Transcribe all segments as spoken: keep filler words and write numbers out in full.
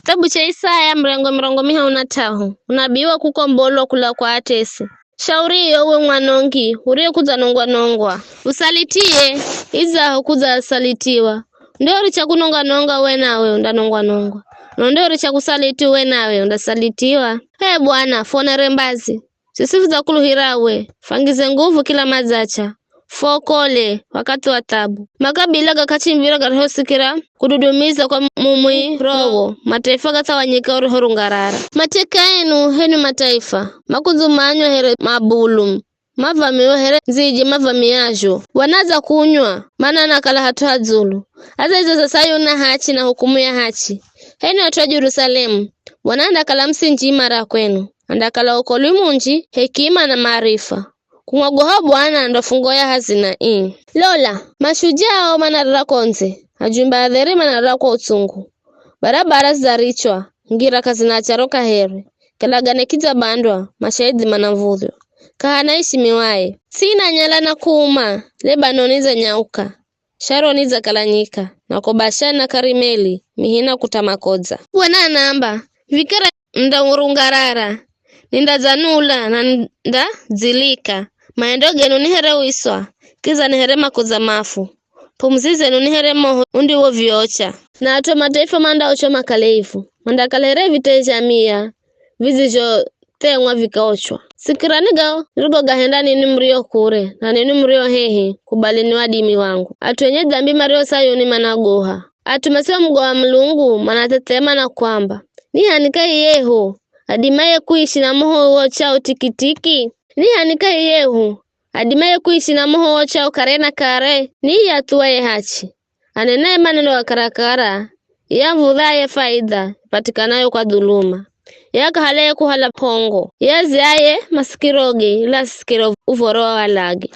Kitabu cha Isaya mrengo mirongo mihahu na t'ahu, unabii wa kukombolwa kula kwa atesi. Shauri iyo we mwanongi, uriye kudzanongwa-nongwa. Usalitie, idzaho kudzasalitiwa. Ndo uricha kunonga-nonga we nawe undanongwa-nongwa. Na ndo uricha kusaliti we nawe undasalitiwa. Ee Bwana, fonere mbazi. Sisi fudzakuluhira we, fangize nguvu kila madzacha. Fokole, wakathi wa thabu. Makabila gak'achimbira garihosikira kududumiza kwa mumwi roho, mataifa gathawanyika uriho rungarara. Mateka enu, henu mataifa, makudzumanywa here mabulu, mavamiwa here ndzije mavamiazho. Wanadza kunywa, mana anakala hat'u ha dzulu. Aza izo za Sayuni na hachi na hukumu ya hachi. Henu at'u a Jerusalemu, Bwana andakala msinji imara kwenu. Andakala ukolwi munji, hekima na maarifa. Kumwogoha Bwana ndo fungo ya hazina ii. Lola, mashujaa ao manarira kondze, majumba ya dheri manarira kwa utsungu. Barabara zidarichwa, ngira k'azina charo kaheri. Kalagane kidzabandwa, mashahidhi manav̱udhywa. K'ahana aishimiwaye. Ts'i inanyala na kuuma, Lebanoni zanyauka. Sharoni dzakalanyika, nako Bashani na Karimeli, mihina kuta makodza. Bwana anaamba, vikara ndaurungarara, nindadzanula na ndadzilika, maendo genu ni here uiswa, kiza ni here makodza mafu, p'umuzi zenu ni here moho undiwovyocha. Na at'u a mataifa mandaochwa makale ivu, mandakala here vite zha mia, vizizhothengwa vikaochwa. Sikirani gao nirigogahenda ninwi murio kure, na ninwi murio hehi, kubalini wadimi wangu. At'u enye dhambi mario Sayuni managoha. At'u masio mugoha Mulungu manathethema na kuamba, "Ni h'ani kahi yehu adimaye kuishi na moho uochao tikitiki? Ni h'ani kahi yehu adimaye kuishi na moho uochao kare na kare?" Ni iye athuwaye hachi, anenaye maneno ga karakara, iye av̱udhaye faidha ipatikanayo kwa dhuluma, iye akahalaye kuhala p'ongo, iye aziaye masikiroge ili asisikire uv̱oro wa walage,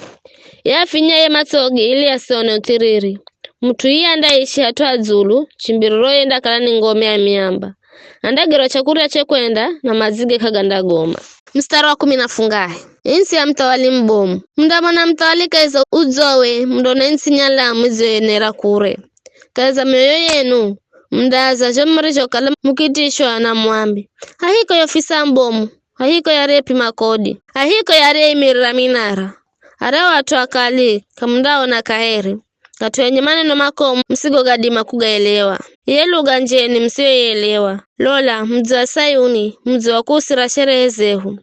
iye afinyaye matsoge ili asione uthiriri. Mut'u iye andaishi hat'u ha dzulu, chimbiriro iye ndakala ni ngome ya miamba. Andagerwa chakurya che kwenda, na madzige k'agandagoma. Mstari wa kumi na fungahe. Insi ya muthawali mubomu. Mundamona muthawali kahi za udzowe, mundona insi nyalamu idziyoyenera kure. Kahi za mioyo yenu, mundaaza zho murizhokala mukitishwa na muambe, "Hahiko yo ofisa mubomu, hahiko yariyepima kodi, hahiko yariyeimirira minara." Aryahu at'u akali k'amundaona kaheri. At'u enye maneno makomu musigogadima kugaelewa. Ye lugha njeni musiyoielewa. Lola, mudzi wa Sayuni, mudzi wa kuusira sherehe zehu.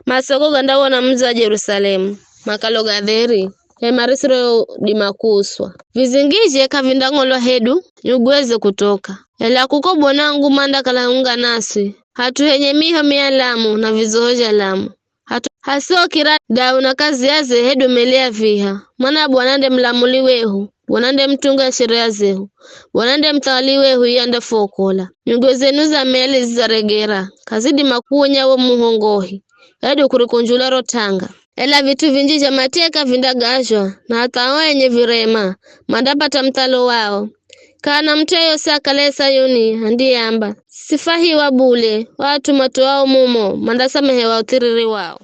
Masoko gandawona mudzi wa Jerusalemu, makalo ga dheri, hema risirodima kuuswa. Vizingizhe k'avindang'olwa hedu nyugweze kutoka. Ela kuko Bwana wangu mandakala unga naswi, hat'u henye miho mialamu na vizoho zhalamu. Hat'u hasiokira dau na kaziaze hedu meli ya viha. Mwana Bwana nde mulamuli wehu, Bwana nde mutunga sheria zehu, Bwana nde muthawali wehu, iye andafuokola. Nyugwe zenu za meli zidzaregera, k'azidima kuwunya wo muhongohi, hedu kurikunjula ro t'anga. Ela vit'u vinji zha mateka vindagazhwa, na hatha ao enye virema mandapata muthalo wao. K'ahana mut'u yeyosi akalaye Sayuni andiyeamba, "Sifahiwa bule," o at'u matoao mumo mandasamehewa uthiriri wao.